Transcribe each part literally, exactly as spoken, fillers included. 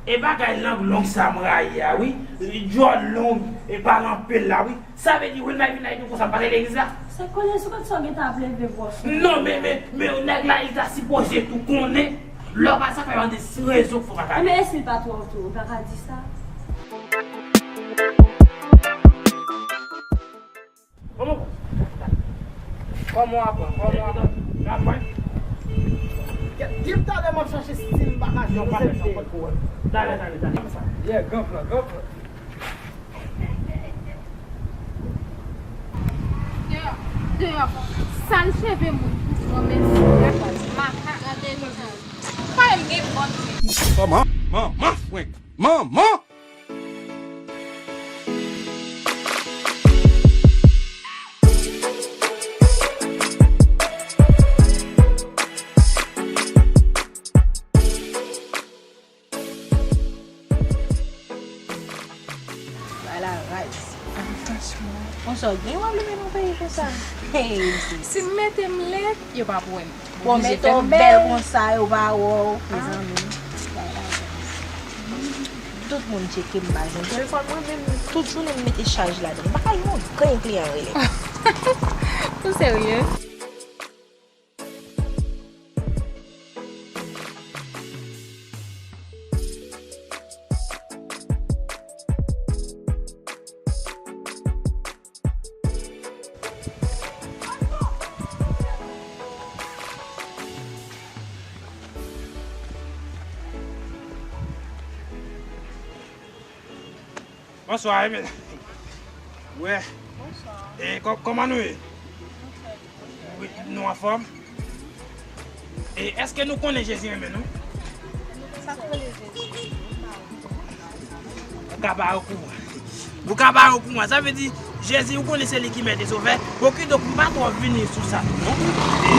E bagay lang long sa m rayi a wi. Djòl long e pale anpil la wi. Sa vle di Wilmay vin la epi konsa m pa t legliz la? Se konnen sou kot sa w gentan ap leve bwòs ou. Non, men, men, men nèg la li ta sipoze tou konnen. Lè w pa sa fè yon de rezon k fè w pa ta. Men e si l pa twò tou, ou pa ka di sa. Kòman w aprann? Kòman w aprann? Kòman w aprann? Di m talè m ap chache stil bagay yo, se te. Talè, talè, talè. Yeah, gran plan, gran plan. Deyò, deyò. Sal cheve moun pou pran mèsi. Makak. Gade li. Pa menm gen vant. Manman, manman, frenk. Manman! Bay la raz. Franchman. Konsa w gen w ap leve nan peyi konsa. Hey, si m mete m lèd, yo p ap wè m. Bon, mete w bèl konsa, yo pa wè w, mezanmi. Bay la raz. Tout moun tcheke m pa jwenn telefòn mwen, menm tout jounen m mete chaj ladan. M pa ka jwenn yon grenn kliyan rele. Ou serye? Bonswa, e men. Wè. Bonswa. E kò-, kòman nou ye? Wi, nou anfòm. E èske nou konnen Jezi renmen nou? Sa k rele Jezi? Ou ka pa okouran. Ou ka pa okouran. Sa vle di, Jezi, ou konnen se li ki mèt e sovè. Bon, kidonk, m pa twò vini sou sa tou, non. E,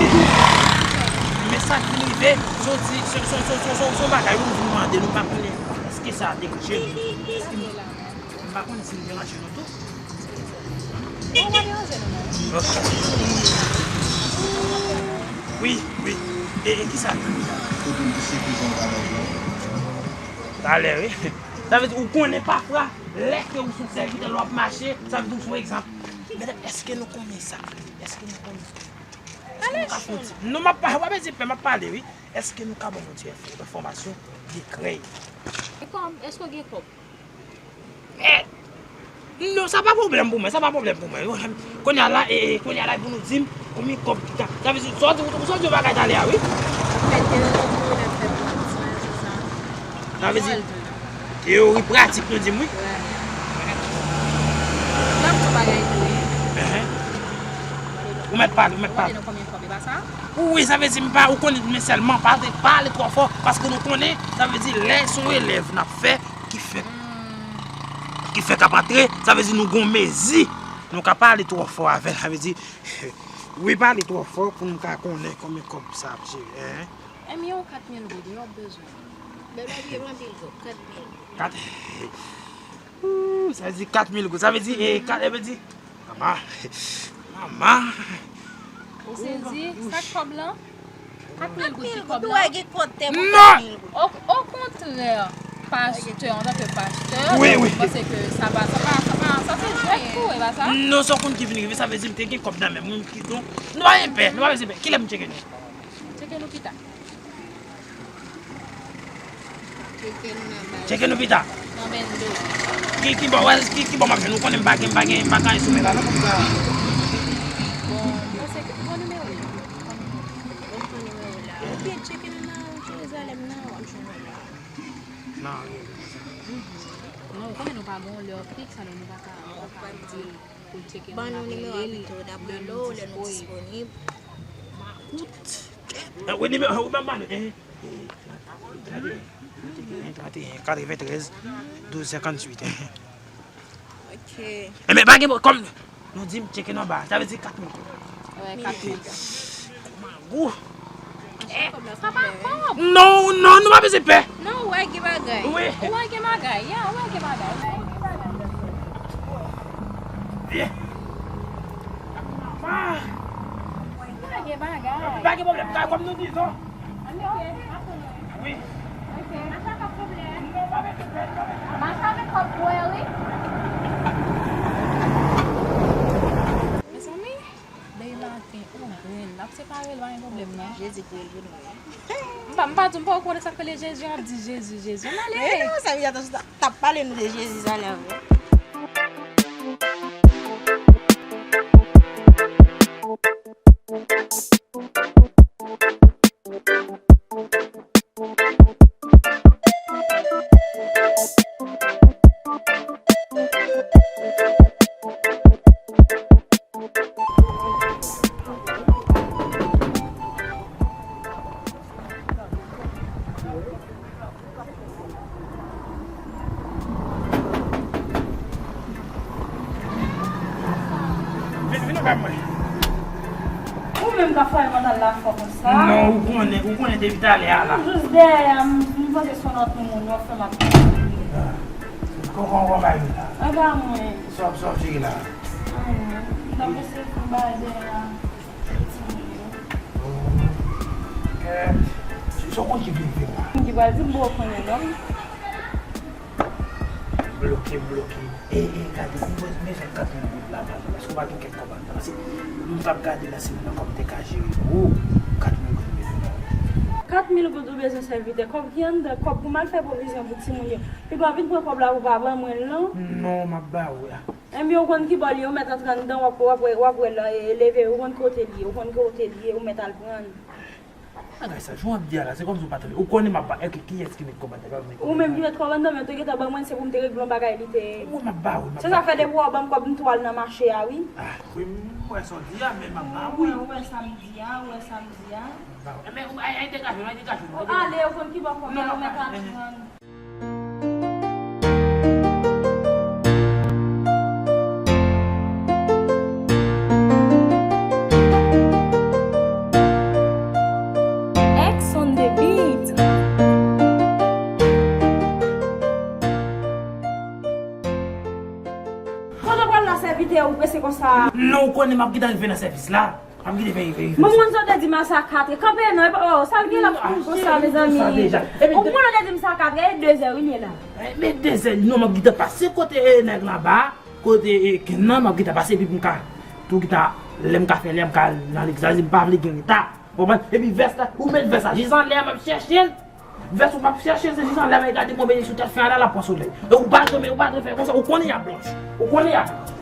men sa k vin rive, se yon ti, se, se, se, se, se, se yon bagay, nou vin mande, nou pa konnen èske sa deranje nou. Èske m, m pa konnen si m deranje nou tou. Bon, ou pa deranje nou, non. Ok. Wi, wi. E, e kisa? Talè, wi. Sa vle di, ou konnen pafwa, lè ke ou se yon sèvitè, lè w ap mache, sa vle di ou se yon egzanp. Medam, èske nou konnen sa? Èske nou konnen? Èske nou ka fè yon ti, non, m ap pa, w ap ede pè, m ap pale, wi. Èske nou ka ban m yon ti enfò-, enfòmasyon de krèy? E kòb, èske w gen kòb? Eh, non, sa pa pwoblèm pou mwen, sa pa pwoblèm pou mwen. Kounye a la, e, e, kounye a la, pou nou di m konbyen kòb ki ka. Sa vle di, sa w di, sa w di yon bagay talè a, wi. Sa vle di, teyori pratik, nou di m, wi. Enhen. Ou mèt pale, ou mèt pale. Wi, sa vle di, m pa, ou konnen, men sèlman, pa pale twò fò, paske nou konnen, sa vle di, lè se yon elèv n ap fè, ki fèk, ki fèk ap antre, sa vle di nou gon mezi, nou ka pale twò fò avè l, sa vle di, wi, pale twò fò pou nou ka konnen konbyen kòb sa ap jere, en. Enben, yon kat mil goud, wi, w ap bezwen. Bèl bagay, anpil goud, kat mil. Kat, ooh, sa vle di kat mil goud, sa vle di, eh, kat, sa vle di, Mama. Mama. Ou sezi, sa k kòb lan? Kat mil goud se kòb lan? Non! O, okontrè, pastè, antanke pastè, wi, wi, mwen panse ke sa pa, sa pa, sa pa, sa se jwèt pou ou, e pa sa? Non, sa w konn ki vin rive, sa vle di m te gen kòb nan men m, wi, m ki, non, nou pa gen pè, nou pa bezwen pè. Kilè m tcheke nou? Tcheke nou pita. Tcheke nou nan baz. Tcheke nou pita. Nan bendo. Ki, ki bò, wè, ki, ki bò m ap jwenn? Ou konnen m pa gen, m pa gen, m pa gen anyen sou men la, non, pou m ka. Bon, mwen se ke, pran nimewo li. Ou pran nimewo la. Oubyen tcheke nou nan Jerizalèm nan, w ap jwenn nou la. Nan. Non, ou konnen nou pa gen yon lè fiks, alò nou pa ka, nou pa ka di l pou l tcheke nou, n ap rele l lè nou disponib. Makout. Eh, wi, nimewo, wi, ban m ba nou, eh. Trant e en, katreventrèz, douz, senkantuit. Ok. Enben, pa gen pwoblèm, kòm nou di m tcheke nan ba, sa vle di kat mil. Wi, kat mil. Gou. Sa pa kòb. Non, non, nou pa bezwen pè. Non, ou wè gen bagay. Wi. Ou wè gen bagay, ya, ou wè gen bagay. Vye. Mama. Ou wè gen bagay. Pa gen pwoblèm, kay kòm nou dizon. Wi. Ok. Sa pa pwoblèm. Non, pa M pa di, m pa konnen sa k rele Jezi, w ap di Jezi, Jezi. Ann ale. Eh non, sa vle di, atann, t ap pale nou de Jezi sa la vre. Vin, vin anba mwen. Ou menm k ap fè mantal la fò konsa? Non, ou konnen, ou konnen depi talè a la. M jis dèyè a, m, m panse se yon lòt moun, w ap fè m ap. Ah, kòkò w anba yo la. Anba mwen. Sa w ap, sa w ap jere la? Anyen. M t ap eseye fè bagay dèyè a. Ti moun yo. Oh. Kèt. Sa w konn ki vin fè la? Ki pral di m pou w konnen non. Bloke, bloke. E, e, gade, ou bezwen kat mil goud la, paske ou pa gen kèk kòb anndan. Paske m t ap gade la, se menm kòb m te ka jere pou ou, kat mil goud m bezwen ba ou. Kat mil goud ou bezwen sèvitè, kòb ki anndan, kòb pou m al fè pwovizyon pou timoun yo. Piga w vin pran kòb la pou w pa ban mwen l non. Non, m ap ba ou la. Enben, ou konn ki bò l ye, ou mèt antre anndan, w ap, w ap wè, w ap wè l, e, leve, ou konn kote l ye, ou konn kote l ye, ou mèt al pran l. Bagay sa, jan w ap di a la, se kòmsi w pa tande. Ou konnen m ap ba, èske kiyès ki met kòb anndan, pa mwen. Ou menm ki met kòb anndan, men ou te gentan ban mwen, se pou m te regle yon bagay, li te. Wi, m ap ba ou, m ap ba ou. Se sa fè depi w ban m kòb, m tou al nan mache a, wi. Ah, wi, m wè sa w di a, men m ap ba ou, wi. Ou wè sa m di a, ou wè sa m di a. M ap ba ou. Enben, ay, ay, degaje w, ay, degaje w. Ou ale, ou konn ki bò kòb la, ou mèt al pran. X on the beat. Kote w pral la, sèvitè, ou prese konsa? Non, ou konnen m ap gentan rive nan sèvis la. M ap kite fè, fè, fè. Mwen, mwen, sa w te di m a sa katrè. Kanpe non, e pa, oh, sa l gen la pou konsa, mezanmi. Ou mwen, ou te di m sa katrè, e dezè, wi, li ye la. Eh, men dezè, non, m ap kite pase kote, eh, nèg la ba, kote, eh, Ken nan, m ap kite pase, epi pou m ka, tou kite, lè m ka fè, lè m ka al nan legliz la, m pa vle gen reta. Konprann? Epi vès la, ou met vès la, jis anlè, m ap chèche l. Vès ou p ap chèche, se jis anlè, men gade mwen benediksyon tèt fen a la, l ap pran solèy. E ou pa dwe, ou pa dwe fè konsa, ou konnen y ap blanch. Ou konnen y ap blanch.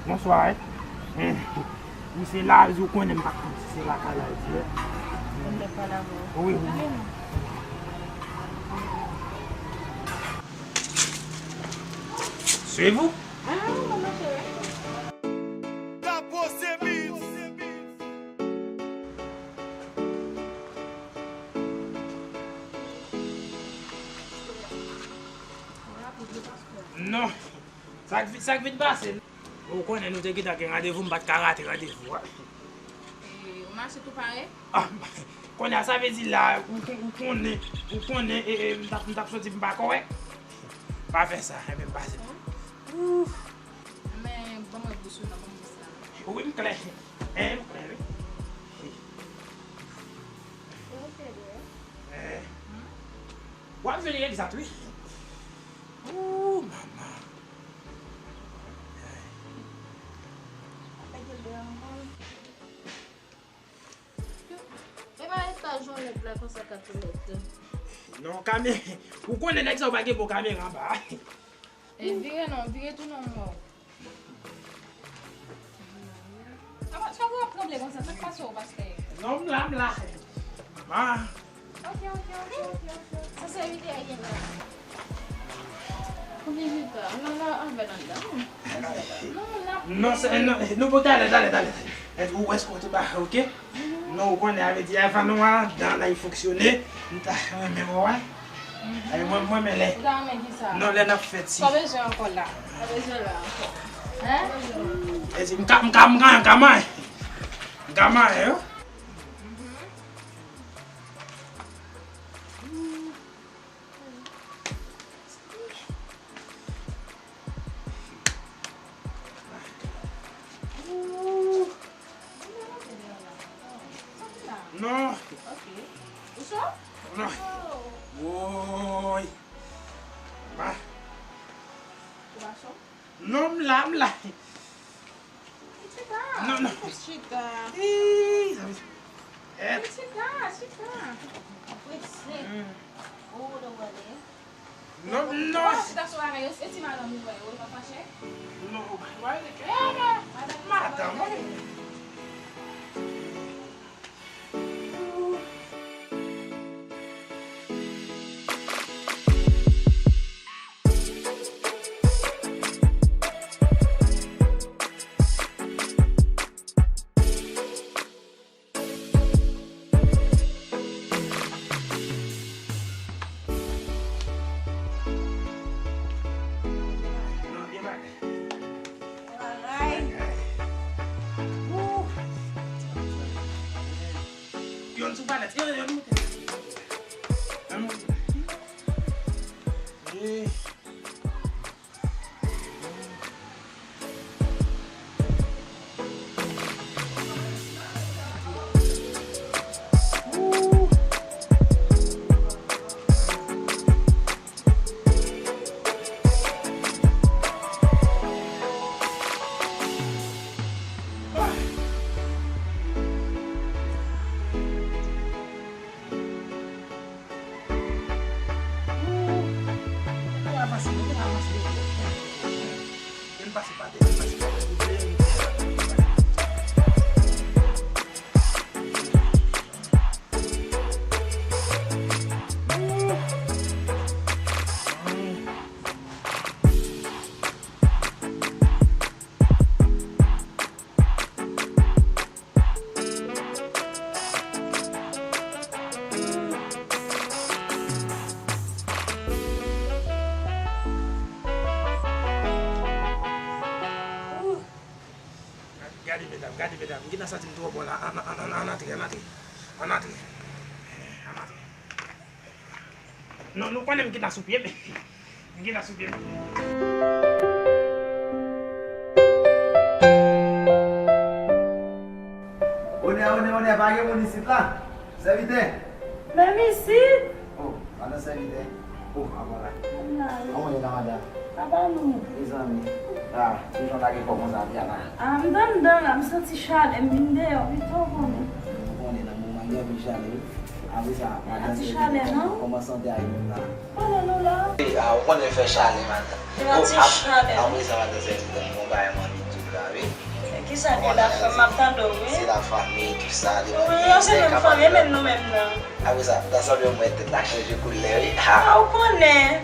Bonswa, wi. Hmm. Misye la, ou konnen m pa konn si se lakay la, wi. Mwen vle pale avè w. Wi, wi. Suivez-vous. Ah, maman chérie. Non. Sa k vi-, sa k vin pase? Ou konnen nou te gentan gen randevou, m pa t ka rate randevou a. E, ou mache tou pare? Ah, kounye a, sa vle di la, ou kon-, ou konnen, ou konnen, e, e, m t ap, m t ap soti, m pa kòrèk. Pa fè sa, enben m pase. Ouf. Men, ban mwen bous ou nan, ban m bous la. Wi, m klè. Hein, m klè, wi. Ou klè, wi. Eh. W ap vini egzat, wi. Ooh, manman. E pa etaj yon nèg la konsa k ap fè lòt. Non, kamera. Ou konnen nèg sa yo pa gen bon kamera anba. E vire non, vire tounen w. Apa, sa w ap tranble konsa? Sa k pase w, pastè? Non, m la, m la. Manman. Ok, ok, ok, ok, ok. Sa se ide a gen la. Konbyen de tan? Non, non, anvè nan dan. Non, non, non. Non, se, non, nou pou talè, talè, talè. Ou wè s kote ba, ok? Non, ou konnen, sa vle di, avan nou andan la, li fonksyone. M ta renmen wè. Ay, mwen, mwen, men lè. Ou ta renmen ki sa? Non, lè n ap fè ti. Sa w bezwen ankò la? Sa w bezwen la ankò? Hein? E di, m ka, m ka, m ka, m ka manyen. M ka manyen, yo. Non. Ok. Ou cho? Non. Oh. Woy. Ba. Ou pa cho? Non, m la, m la. Chita. Non, non. Chita. Ih, sa vle. Eh. Chita, chita. Prese. Hmm. Oh, don't worry. Non, non. Ou pa chita sou bagay yo, se ti madanm ou wè yo, ou pa fache? Non, ou pa, ou pa rete kè. Madanm, madanm, wi. Youn sou palèt, youn, youn moute. Youn moute. Eh. Gade medam, gade medam, m gentan santi m twò bon la. Ann, ann, ann, ann antre, ann antre. Ann antre. Ann antre. Non, nou konnen m gentan sou pye m. M gentan sou pye m. Onè, onè, onè, pa gen moun isit la? Sèvitè! Menm isit? Oh, madan sèvitè. Oh, avan la. Kòman ye la, madan? Sa pa nou. Mezanmi. Ah, se jan ta gen kò konsa, Diana. Ah, m t anndan la, m santi chalè, m vin deyò pito, ou konnen. Ou konnen, nan moman gen anpil chalè, wi. Apre sa, madan sèvitè, kòman sante a ye menm la? Konnen nou la. Ah, ou konnen fè chalè, madan. Gen yon ti chalè. Apre sa, madan sèvitè, m gon bagay m anvi di w la, wi. Kisa gen la, fanm, m ap tande w, wi. Se la fanmi, tout sa, li. Wi, yo se menm fanmi, e menm nou menm nan. Apre sa, ta sanble mwen tèt la chanje koulè, wi. Ah, ou konnen.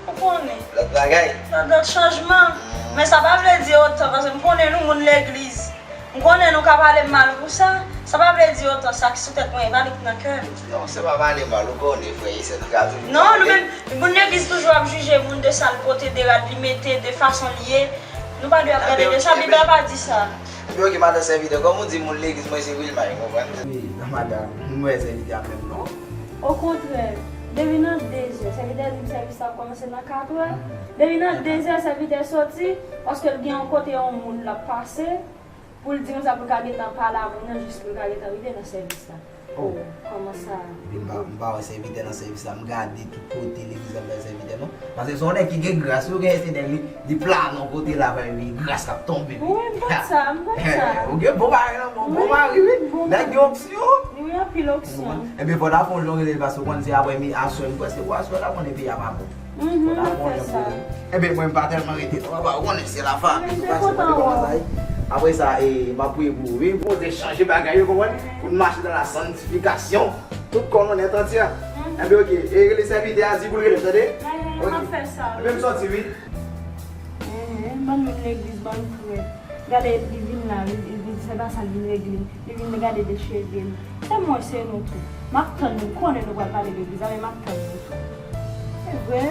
Ou konnen. Lòt bagay. Lòt, lòt chanjman. Men sa pa vle di otan, paske m konnen nou moun legliz. M konnen nou ka pale m mal pou sa. Sa pa vle di otan sa ki sou tèt mwen e pa li ki nan kè m. Non, se pa pale mal, ou konnen, frè e sè, nou ka toujou pale. Non, nou menm, moun legliz toujou ap jije moun de sa l pote, de rad li mete, de fason l ye. Nou pa dwe ap gade de sa, Bib la pa di sa. Ebyen, oke, madan sèvitè, kòm ou di moun legliz, mwen se Wilma, ou konprann? Wi, madan, m wè sèvitè a menm non. Okontrè, depi nan dezè, sèvitè di m sèvis la ap kòmanse nan katrè. Depi nan dezè, sèvitè soti, paske l gen yon kote yon moun l ap pase, pou l di konsa pou l ka gentan pale a moun nan jis pou l ka gentan rive nan sèvis la. Oh. Kòman sa? M pa, m pa wè sèvitè nan sèvis la. M gade tout kote legliz la, m pa wè sèvitè non. Paske se yon nèg ki gen gras, wi, ou gen se nèg li, li plane yon kote la, epi gras k ap tonbe, wi. Wi, m konn sa, m konn sa. Ou gen bon bagay nan men w, bon mari, wi. Nèg gen onksyon. Wi, anpil onksyon. Ebyen, fò n ap fè yon jan rele l, paske ou konn se apre mi, aswè, m kwè se pou aswè la, konnen peyi a pa bon. Fò n ap fè yon jan pou li. Ebyen, mwen, m pa tèlman rete non, papa, ou konnen se la fanmi, nou pase kote kòman sa ye. Apre sa, e, m ap priye pou ou, wi, pou nou te chanje bagay yo, konprann? Pou n mache dans la sanctification. Tout kò nou nèt antyè. Ebyen, oke. E rele sèvitè a, di pou l rele, tande? Ebyen, m ap fè sa, wi. Ebyen, m sòti, wi. Enhen, bann moun legliz, bann frè. Gade, li vin la, li, li, se pa sa l vin regle. Li vin gade de cheve m. Se mwen, se nou tou. M ap tann nou, m konnen nou pral pale legliz la, men m ap tann nou tou. Se vre?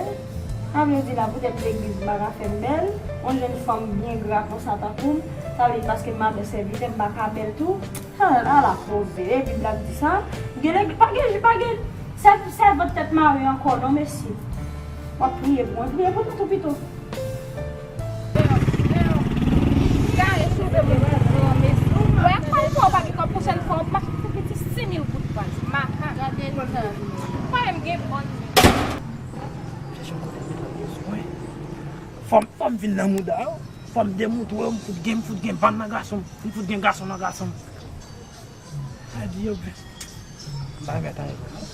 Sa vle di la poutèt legliz m pa ka fè m bèl, yon jèn fanm byen gra konsa tankou m, sa vle di paske m madan sèvitè m pa ka bèl tou? Ala koze, e Bib la k di sa? Gen legliz, pa gen, pa gen sèv-, sèvant tèt mare ankò non mesye. W ap priye pou mwen, priye pou nou tou pito. Gade cheve mwen, mesye. Wè, kòm fwa w pa gen kòb, pwochèn fwa w ap mache pou piti sis mil goud pa. Makak. Gade tan. Pa menm gen bòn. Chèche yon kote m met nan pyès mwen. Fò m, fò m vin nan mouda yo. Fò m demontre yo, m fout gen, m fout gen vann nan gason m. M fout gen gason nan gason m. Adi yo byen. M pa mèt anyen vre non.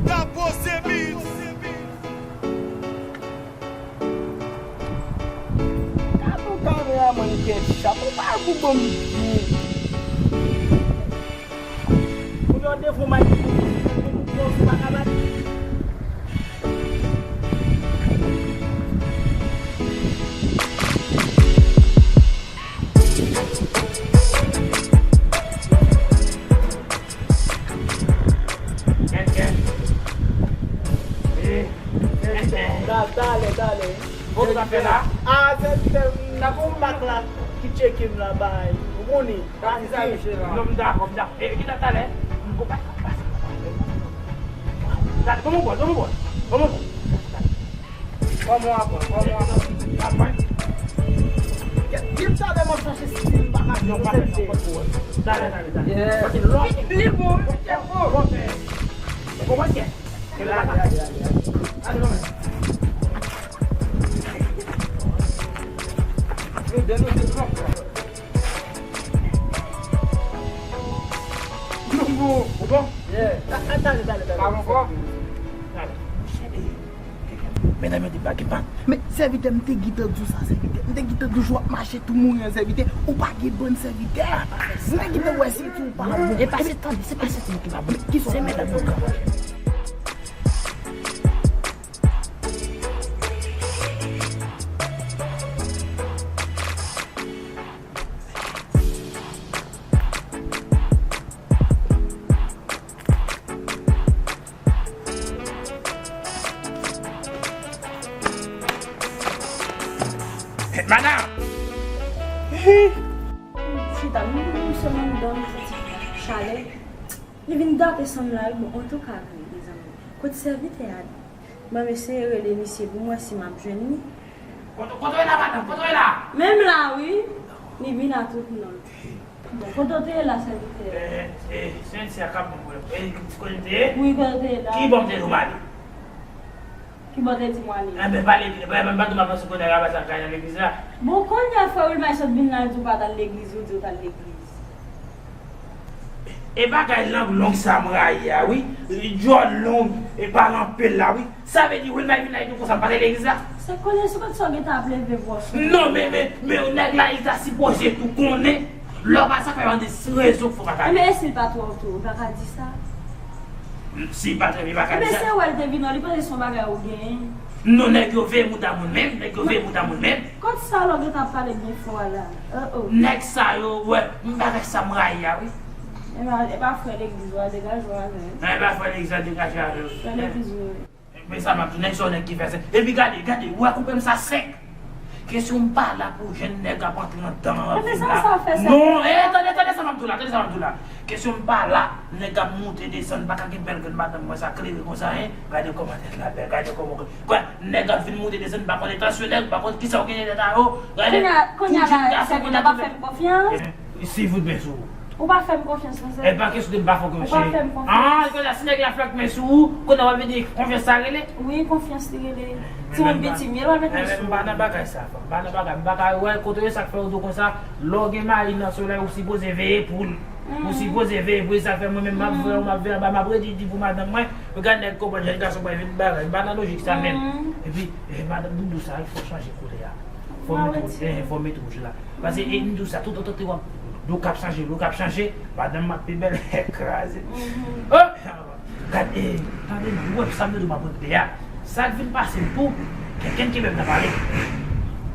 Dapo Sebi. Gade yon kameramann kè chat, ou pa gou ban m byen. Pou yo defo may pou pou pou pou pa ka bat. Kèt, kèt. Eh, kèt. Talè, talè. Bon, sa fè la? Ah, se, se, tankou mak la ki tcheke m la, bay. Ou konnen. Sa, se sa, mesye la. Non, m dakò, m dakò. E, ki dat talè? M gon pa pase. Talè, ban m yon bòl, ban m yon bòl. Ban m yon bòl. Kòman w ap pran? Kòman w ap pran? Di m talè m ap chache si m pa ka jwenn sèvitè. Talè, talè, talè. Li bon, li bon. Ou konprann kè? Talè, talè, talè. Nou de nou de twòp. Nou bon. Ou bon? Yeah. Talè, talè, talè. Pa bon, bon. Talè. Medam yo te pa gen bann. Men sèvitè, m te gentan di w sa, sèvitè. M te gentan di w w ap mache tou mouri an sèvitè. Ou pa gen bann sèvitè. M te gentan wè senti w pa bon. E pa se tande, se pa senti ki pa bon. Kisa? Se medam yo k ap mache. Madanm! Chita, m, m sèlman dòmi, santi chalè. Li vin gate san m la, wi. Bon, antouka, wi, mezanmi. Kote sèvitè a? Ban m eseye rele misye pou m wè si m ap jwenn li. Kote, kote w ye la, madanm? Kote w ye la? Menm la, wi. Li vin a tout non. Bon, kote w te ye la, sèvitè? Eh, eh, se yon ti akap mwen, eh, kote w te ye? Wi, kote w te ye la? Ki bò m te dwe pale? Ki bò w te di m ale? Enben, pale byen, pale byen, m pa t avanse konnen rabaza kay nan legliz la. Bon, kounye a, frè Wilmay sot vin la, l di w pa t al legliz, ou di w t al legliz. E bagay lang long sa m rayi a, wi. Djòl long, e pale anpil la, wi. Sa vle di Wilmay vin la, li di w konsa, m pa t al legliz la? Se konnen, se konn sa w gentan ap leve vwa sou mwen. Non, men, men, men, nèg la, li ta sipoze tou konnen. Lè w pa sa fè yon de rezon k fè w pa ka di. Enben, e si l pa twò tou, ou pa ka di sa? Si l pa twò, li pa ka di sa. Enben, se wè l te vin, non, li panse se yon bagay ou genyen. Non, nèg yo veye mouda moun menm, nèg yo veye mouda moun menm. Kot sa lò gentan ap pale byen fò a la? Oh, oh. Nèg sa yo, wè, m bagay sa m rayi a, wi. E pa, e pa frè legliz ou a, degaje w avè l. E pa frè legliz la, degaje w avè l. Frè legliz ou, wi. Men sa m ap di w, nèg sa yon nèg ki fè senk. Epi gade, gade, ou wè koupe m sa senk. Kesyon m pa la pou jèn nèg ap antre anndan an. Epi sa, sa fè senk. Non, eh, tande, tande sa m ap di w la, tande sa m ap di w la. Kesyon m pa la, nèg ap monte desann, pa ka gen bèl grenn madanm mwen sa klere konsa, hein. Gade kòman tèt la bèl, gade kòman, kwè, nèg ap vin monte desann, pa konn entansyon nèg, pa konn kisa w genyen nan tèt a yo. Gade, pou jèn gason konn ap fè m konfyans. Silvouplè, sou. Ou pa fè m konfyans, non, sè. E pa kesyon de m pa fè w konfyans. Ou pa fè m konfyans. Ah, kounye a, si nèg la fè ak men sou ou, kounye a w ap vin di konfyans sa rele? Wi, konfyans li rele. Timoun piti m ye, l pral met men sou ou. M pa nan bagay sa, fanm. M pa nan bagay. M pa ka wè kote w ye, sa k fè w di w konsa. Lè w gen mari nan solèy, ou sipoze veye pou l. Ou sipoze veye pou l, sa k fè mwen menm, m ap veye, m ap veye anba, m ap redi di pou madanm mwen. Gad nèg konprann, jèn gason pa vin bagay. M pa nan lojik sa menm. Epi, eh, madanm doudou sa, fò w chanje koulè a. Fò w mete wouj, eh, fò w mete wouj la. Paske, e, m di w sa, toutotan w ap, dlo k ap chanje, dlo k ap chanje, madanm m ap pi bèl, kraze. Oh! Gad, e, tande non, ou wè sa m te di w m ap regle a. Sa k vin pase m tou, kenkenn kenbe m nan pale.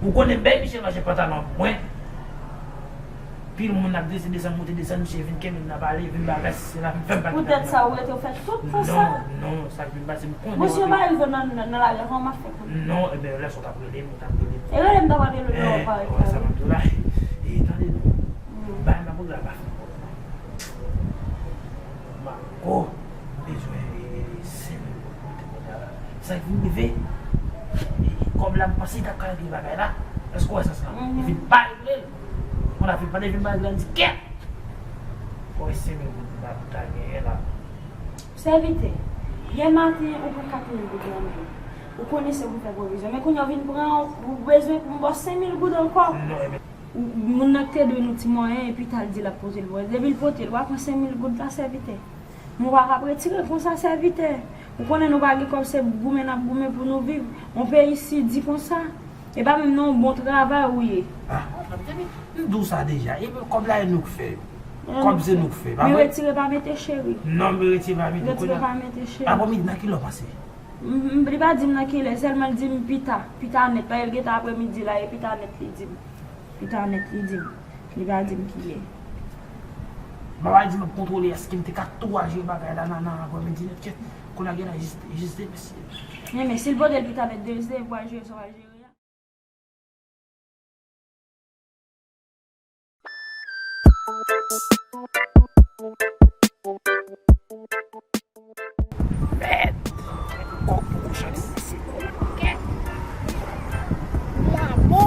Ou konnen bèy Michel manje pantalon pou mwen. Pil moun ap desann, desann, monte, desann, misye vin kenbe m nan pale, vin ba vès, se la vin fè m pa gen. Poutèt sa, ou rete ou fè tout pou sa? Non, non, sa k vin pase, m konnen. Misye pa rive nan, nan, nan lari, kòman m ap fè konnen? Non, ebyen, lè sa w t ap rele m, ou t ap rele m. E rele m, ta pral rele w, lè w pa reponn. Sa m ap di w la. E, tande non. Bagay m ap regle a pa fin pwòp non. Marco, m bezwen, e, senk mil goud pou mete kòb la. Sa k vin rive, e, kòb la, m panse li t ap ka regle bagay la. Èske w wè sans lan? Li vin pa regle l. Kounye a, vin, pandan l vin pa regle l, m di, kèt! Kòb senk mil goud m ta, m ta genyen la. Sèvitè, yè maten, ou pran kat mil goud nan men m. Ou konnen se pou fè pwovizyon. Men kounye a, w vin pran, ou bezwen pou m ba w senk mil goud ankò? Non, ebyen, Ou- Moun nan ki te dwe nou ti mwayen, epi ta l di l ap pote l pou mwen. Depi l pote l, w a pran senk mil goud la, sèvitè. Men w pa ka ap retire l konsa, sèvitè. Ou konnen nou pa gen kòb, se goumen n ap goumen pou nou viv. Yon peyi si di konsa, e pa menm nan yon bon travay ou ye. Ah, m di w sa deja. E kòb la, e nou k fè yo. Kòb se nou k fè, pa vre? Men retire pa mete, cheri. Non, men retire pa mete. Retire pa mete, cheri. Aprè midi, nan kilè w panse? M- m- Li pa di m nan kilè, sèlman l di m pita. Pita nèt, paske l gentan aprè midi la, e pita nèt li di m. Pita nèt li di m. Li pa di m kilè. Papa di m ap kontwole èske m te ka tou al jere bagay la nan, nan aprè midi nèt, kèt. Kounye a gen la jis, jis demen si. Men, men, si l pote l pita nèt, demen si demen pou al jere sa w al jere a. Mèd! Kòk poko chante nan sekou. Mamo!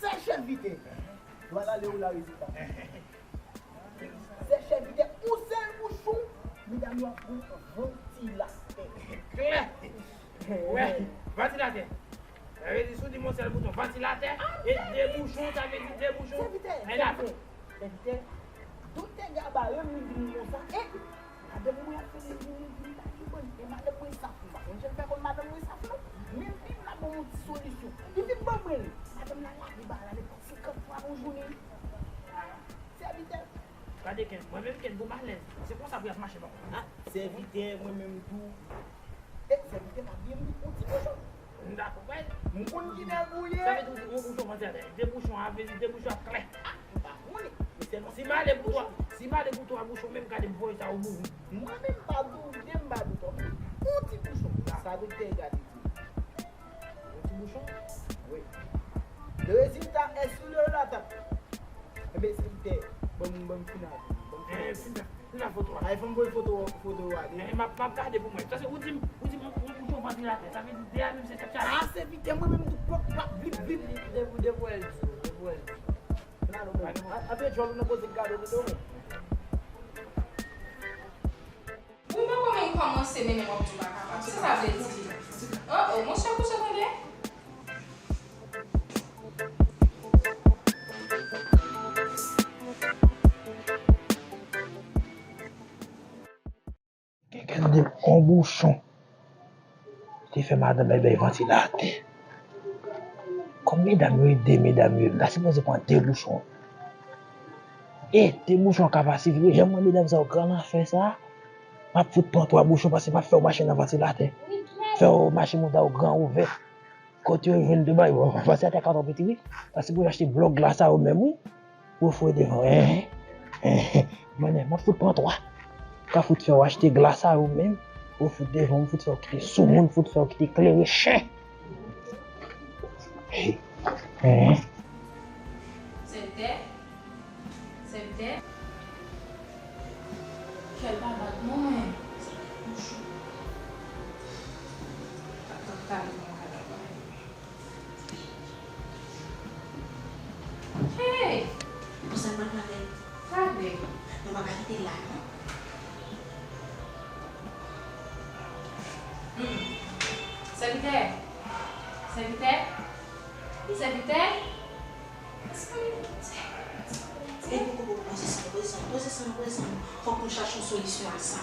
Sè chèf vite. Dwa l ale ou la rezilta. Sè chèf vite, yon sèl bouchon, medam yo ap pran vantilatè. Klè. Wè, vantilatè. Sa vle di, si w di m yon sèl bouton, vantilatè, e de bouchon, sa vle di de bouchon. Sèvitè, sèvitè, sèvitè, doktè Gabaye m, li di m konsa, e madanm mwen ap fè de joune, li di m pa gen bann, e madanm mwen saf, m pa konn jan l fè konn madanm mwen saf, non. Men li vin la ban m yon ti solisyon. Li vin ban mwen l. Madanm nan lave bagay la nenpòt senkant fwa nan jounen. Sèvitè. Gade Ken, mwen menm Ken gon malèz. Se konsa pou y ap mache ban mwen. Ah, sèvitè, mwen menm tou. E, sèvitè, pa bliye m di, yon ti kochon. M dakò, bay. M konn ki nèg ou ye. Sa vle di yon bouchon vantilatè. De bouchon, a vle di de bouchon ap klè. Ah, m pa konnen. Men sèlman si m ale pou twa, si m ale pou twa bouchon, menm gade m voye sa ou bouri. Mwen menm pa doute, m pa doute. Yon ti bouchon. Sa doktè gade di. Yon ti bouchon? Wi. Le résultat est sur le la table. Enben, sèvitè, ban m, ban m fin avè w. Ban m fin avè w. Fin fè foto a. Ay, fò m voye foto, foto a, li. Eh, m ap, m ap gade pou mwen. Paske ou di m, ou di m, yon bouchon vantilatè. Sa vle di de a menm se tèt chaje. Ah, sèvitè, mwen menm tou, pòt pap, blip, blip. Depi, depi w wè l di w, depi w wè l di w. Antre djòl ou nan koze gade w tande w. Mwen pa konn yon Kòmanse mennen w ap di w pa kapab. Sa sa vle di? Oh, oh, monchè, kouche tande. Gen kèk de on bouchon. Te fè madanm bèbèy vantilatè. Kòm medam yo ede medam yo, m ta sipoze pran de bouchon. E, de bouchon ka pa sifi vre. Jan m wè medam sa yo gran nan afè sa, m ap fout pran twa bouchon paske m ap fè yo mache nan vantilatè. Fè yo mache mouda yo gran ouvè. Kote yo jwenn de bay, bon, vantilatè ka twò piti wi. Ta sipoze achte blòk glas sa yo menm wi. Pou fouye devan, hein, hein. Mwen, m ap fout pran twa. Ka fout fè w achte glas sa yo menm. Pou fout devan, m fout fè w kite soumoun, fout fè w kite klere chen. Hein. Sèvitè. Sèvitè. Kè l pa bat non, mwen. Hey! Konsa m ap pale. Sa vle? Nou pa ka kite l la, non. Hmm. Sèvitè! Sèvitè! Sèvitè! Èske... Epi, poze sa, poze sa, poze sa, poze sa. Fòk nou chache yon solisyon a sa.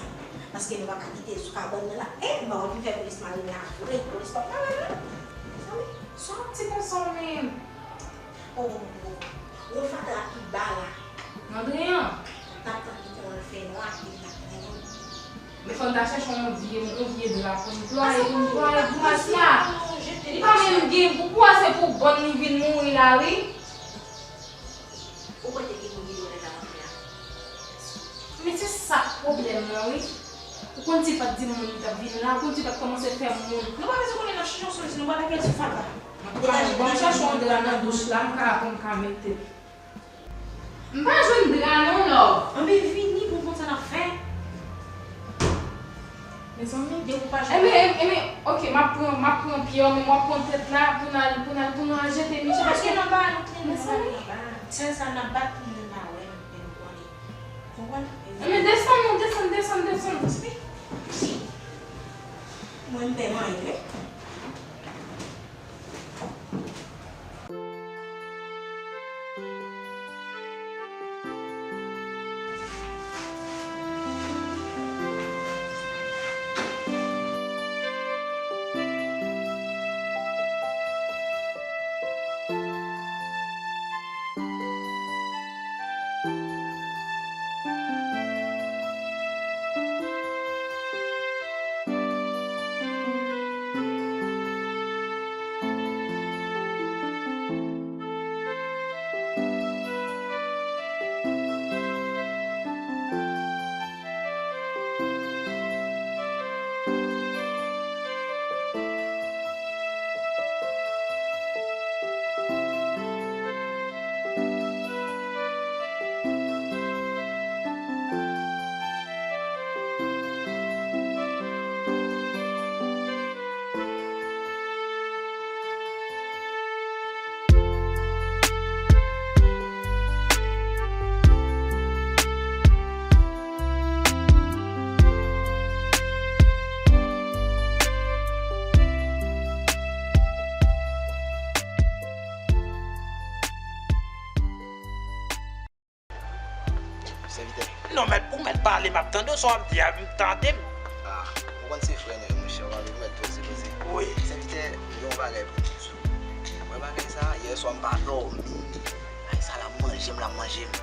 Paske nou pa ka kite l sou kabann nan la. E, m pa wè vin fè polis mare m la vre. Polis p ap mare m, non. Mezanmi, sa yon ti konsa w menm. Oh, oh, oh, oh. Yon fatra ki ba la. Nan dren an. N ap tann li konn fè nwa, epi n ap mennen l. Men fò n ta chèche yon vye, yon vye dra pou n plwaye, pou n plwaye grimas la. Li pa menm gen, pou, pou wè se pou bann li vin mouri la, wi. Ou kwè te gen moun ki dwe rete la kote a? Men se sa k pwoblèm nan, wi. Ou konn ti pa t di moun li t ap vin la, ou konn ti pa t kòmanse fè moun. Nou pa bezwen konnen, n ap chèche yon solisyon, nou pa lage l sou fatra. Antouka, bon, m chèche yon dra nan douch la, m ka, pou m ka mete. M pa jwenn dra non, love. Anben vini pou n konn sa n ap fè. Mezanmi. Depi w pa jwenn. Enben, enben, ok, m ap pran, m ap pran pye w, men m ap pran tèt la pou n al, pou n al, pou n al jete misye, paske... Nou anba, nou trennen, nou anba. Sèl sa n ap bat pou moun pa wè nou, men nou konnen. Konprann? Enben desann non, desann, desann, desann. Mwen m pè manyen wi. Sèvitè. Non, mèt, ou mèt pale, m ap tande w, sa w ap di a, m tande m. Ah, ou konn se frè nou ye, monchè, ou pa vin mèt poze, poze. Wi. Sèvitè, m gen yon bagay pou m di w. Ou wè bagay sa, yè swa m pa dòmi. Bagay sa la manje m, la manje m.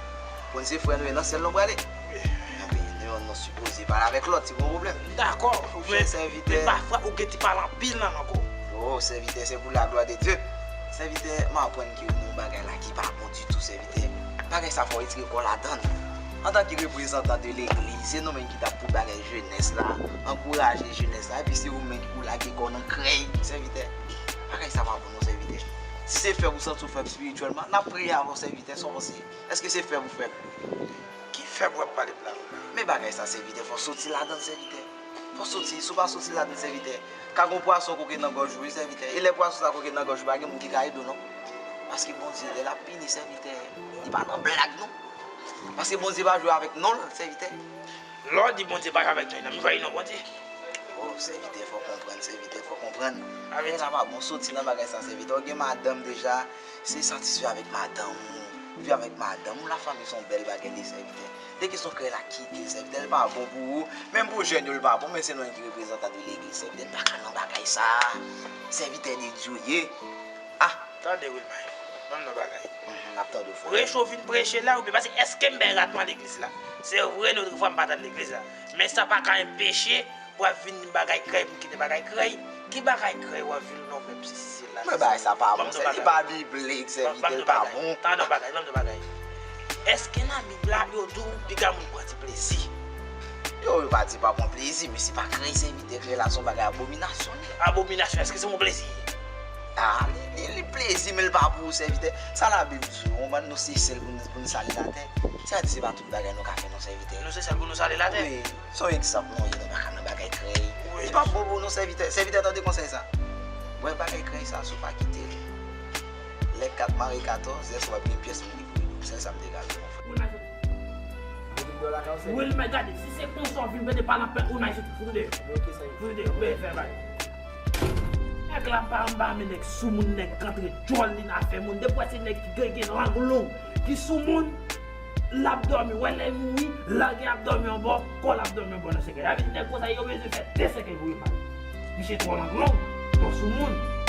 Ou konn se frè nou ye, nan syèl nou prale. Wi. Anben, nou, nou sipoze pale avèk lòt, si gon pwoblèm. Dakò, men, men pafwa ou gen ti pale anpil nan lang ou. Oh, sèvitè, c'est pour la gloire de Dieu. Sèvitè, m aprann ke ou nan yon bagay la ki pa bon ditou, sèvitè. Bagay sa fò w retire kò w ladan l. Antanke reprezantan de legliz, se nou menm ki t ap pou bagay jenès la, ankouraje jenès la, epi se ou menm ki pou lage kò w nan krèy, sèvitè. Bagay sa pa bon non, sèvitè. Si se fèb ou santi w fèb espirityèlman, n ap priye avè w, sèvitè, sa w panse? Èske se fèb ou fèb? Ki fèb w ap pale m la? Men bagay sa, sèvitè, fò w soti ladan l, sèvitè. Fò w soti, si w pa soti ladan l, sèvitè, ka gon pwason koke nan gòj ou, wi, sèvitè. E lè pwason sa koke nan gòj ou, pa gen moun ki ka ede w, non. Paske Bondye, lè l ap pini sèvitè, li pa nan blag, non. Paske Bondye pa jwe avèk non l, sèvitè. Lè w di Bondye pa jwe avèk non l, li nan mizè, non, Bondye. Oh, sèvitè, fò konprann, sèvitè, fò konprann. Bagay sa pa bon, soti nan bagay sa, sèvitè. Ou gen madanm deja, se satisfè avèk madanm ou. Viv avèk madanm ou, lafanmi se yon bèl bagay li ye, sèvitè. De kesyon krèy la, kite l, sèvitè, li pa bon pou ou. Menm pou jèn yo, li pa bon, men se nou menm ki reprezantan de legliz, sèvitè. Nou pa ka nan bagay sa. Sèvitè de Dye ou ye. Ah! Tande, Wilmay, ban m yon bagay. Mhm, m ap tande w, frè. Preche w vin preche la, oubyen paske èske m bay ratman legliz la? Se vre, lòt fwa m pa t al legliz la. Men sa pa ka enpeche pou ap vin di m bagay krèy, pou m kite bagay krèy. Ki bagay krèy w ap vin non, menm si, si, si, la? Men bagay sa pa bon, se li pa biblik, sèvitè, li pa bon. Tande yon bagay, tande yon bagay. Èske nan Bib la, yo di w piga moun pran ti plezi? Yo, yo pa di pa pran plezi, men se pa krèy, sèvitè, krèy la se yon bagay abominasyon li ye. Abominasyon, èske se yon plezi? Ah, li, li, li plezi, men li pa pou ou, sèvitè. Sa Labib di, w konprann, nou se sèl pou nou, pou nou sale latè. Sa di se pa tout bagay nou ka fè non, sèvitè. Nou se sèl pou nou sale latè? Wi, se yon egzanp nou ye, nou pa ka nan bagay krèy. Wi. Li pa bon pou nou, sèvitè. Sèvitè, tande konsèy sa. Wè bagay krèy sa, si w pa kite l, lè kat mare katòz, lè sa w ap gen pyès moun ki pou ou. Se sa m te ka di w, mon frè. Wilmay, gade, si se konsa w vin pede pale anpil, Wilmay, soti, fout ou deyò. Fout ou deyò, ben, fè bay. Nèg la pa anba men nèg soumoun, nèg k antre djòl li nan afè moun. Depi w wè se nèg ki gen, gen lang long, ki soumoun, l ap dòmi. Wè lè l mouri, lage ap dòmi yon bò, kò l ap dòmi yon bò nan sèkèy. Sa vle di nèg konsa yo bezwen fè de sèkèy pou yo pale. Misye twò lang long, twò soumoun.